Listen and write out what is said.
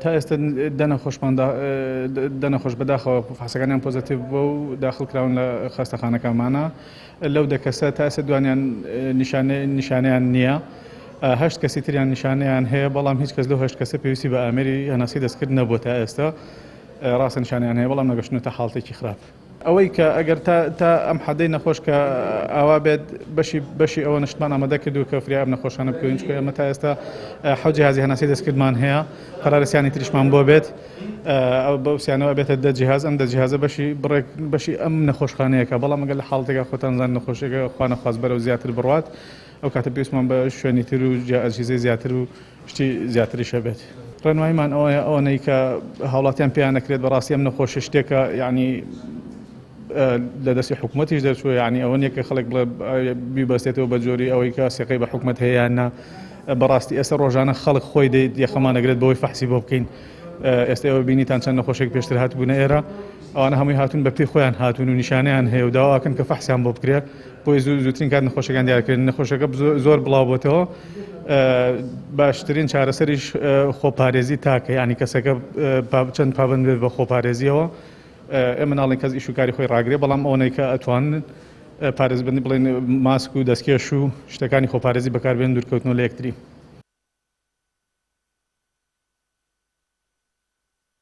تا ئێستا دە نەخۆشمان دە نەخۆش بەداخەوە فحسەکانیان پۆزەتیڤ بووە و داخڵ کراون لە خەستەخانەکانمانە. لەو دە کەسە تا ئێستا دوانیان نیشانەیان نییە، هەشت کەسی تریان نیشانەیان هەیە، بەڵام هیچ کەس لەو هەشت کەسە پێویستی بە ئامێری هەناسەی دەستکرد نەبووە تا ئێستا. ڕاستە نیشانەیان هەیە بەڵام نەگەشتونەتە حاڵتێکی خراپ. ئەوەی کە ئەگەر تا تا ئەم حەدەی نەخۆش کە ئاوا بێت بەشی بەشی ئەوە نشتمان ئامادە کردو کە فریا ئەم نەخۆشانە بکەوین، چونکە ئێمە تا ئێستا حەوت جیهازی هەناسەی دەستکردمان هەیە، قەرارە سیانی تریشمان بۆ بێت، ئەو بەو سیانەوە بێتە دە جیهاز، ئەم دە جیهازە بەشی بڕێک بەشی ئەم نەخۆشخانەیەکە، بەڵام ئەگەر لە حاڵەتێکا خۆتان زان نەخۆشیەکە خوا نەخواست بەرەو زیاتر بڕوات ئەو کاتە پێویستمان بە شوێنی تر و ئەجهیزەی زیاتر و شتی زیاتریش هەبێت. ڕێنماییمان ئەوەیە ئەوەنەی کە هاوڵاتیان پێیان نەکرێت بەڕاستی ئەم نەخۆشی شتێکە یعنی لە دەستی حکوومەتیش دەرچووە، یعنی ئەوە نییە کە خەڵک بڵێ بیبەستێتەوە بە جۆری ئەوەی کە سێقەی بە حکوومەت هەیە یان نا. بەڕاستی ئێستا ڕۆژانە خەڵک خۆی دەیت یەخەمان ئەگرێت بەوەی فەحسی بۆ بکەین. ئێستا ئێوە بینیتان چەند نەخۆشێک پێشتر هاتبوونە ئێرە، ئەوانە هەمووی هاتوون بە پێی خۆیان هاتوون و نیشانەیان هەیە و داواکەن کە فەحسیان بۆ بکرێت. بۆی زووترین کات نەخۆشەکان دیارکرێن. نەخۆشەکە زۆر بڵاو بۆتەوە. باشترین چارەسەریش خۆپارێزی تاکە، یعنی کەسەکە چەند پابند بێت بە خۆپارێزیەوە. ئێمە ناڵێن کەس ئیش و کاری خۆی ڕاگرێ، بەڵام ئەوەنەی کە ئەتوانن پارێزبندی بڵێن ماسک و دەستکێش و شتەکانی خۆپارێزی بەکاربێن، دوورکەوتنەوە لە یەکتری.